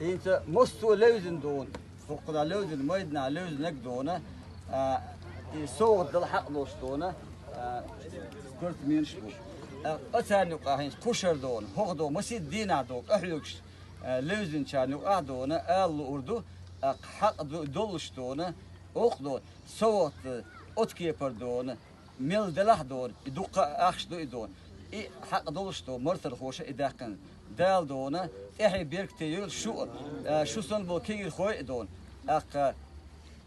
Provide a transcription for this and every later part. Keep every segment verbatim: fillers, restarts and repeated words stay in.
ХӀинца массо а левзина дона, хӀокхунах левзина, майданахьа левзинарг дона, а, и совгӀат дала хьакъ долуш дона, а, спортсменаш бу. А, царна юкъахь хӀинца кхушара дона, хӀокху дона, масийтта дийнахь дона, къахьоьгуш, а, левзинчарна юкъахь дона, ала луур ду, а, хьакъ ду-, долуш дона, оха дона, совгӀат, а, оцу кепара дона, мел делахь а дона, и дуккха а ахча ду и дона. И хьакъ долуш дона, мартархоша и даьккхина. Дала дона, тӀаьхье беркате йойла шу а, а, шу санна болу кегийрхой а дона. ТӀаккха,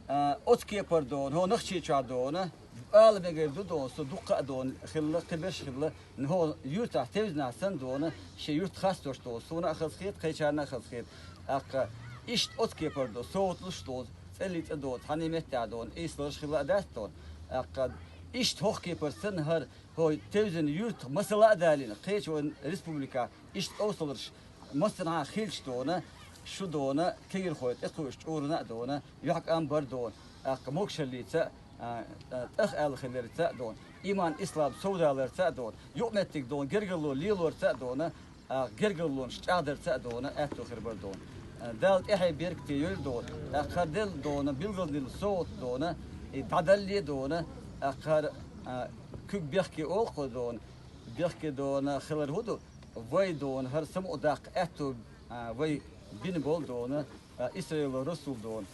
а, оцу кепара дона, хӀо Нохчийчохь дона, ала мегар ду дона, со дуккха а дона, хилла, кхин берш хилла, хӀо юьртахь тевзинехь санна дона, шен юьрт хасташ дона, суна а хазахета, кхечарна а хазахета. ТӀаккха иштта оцу кепара дона, совгӀаталуш дона, цӀеллий цӀа дона, цхьанний меттехь дона, ийсаларш хилла а дац дона. ТӀаккха иштта хӀокху кепара санна хӀара, хӀо тевзина юьртах масала а далийна, кхечу вайн республикахь иштта къовсаларш массанхьа хилча дона, шу дона, кегийрхой тӀекхуьуш чӀурана а дона, юьхькӀам бар дона, тӀаккха могушаллица а, а, а, тӀах аьлла хиларца а дона, иман-ислам совдаларца а дона, юкъаметтиг дона, гергарло лелорца а дона, а, гергарлонаш чӀагӀдарца а дона, аьтту хир бар дона. А, Дала тӀаьхье беркате йойла дона, тӀаккха хӀара делла дона, билгалдина совгӀат дона, и дӀадалле дона, тӀаккха хӀара, а, куьг бехке олу кхо дона, бехке дона хилар хӀун ду, вай дона, хӀара самукъадаккха аьтту, а, вай бина болу дона, а, Исраилан Расул дона.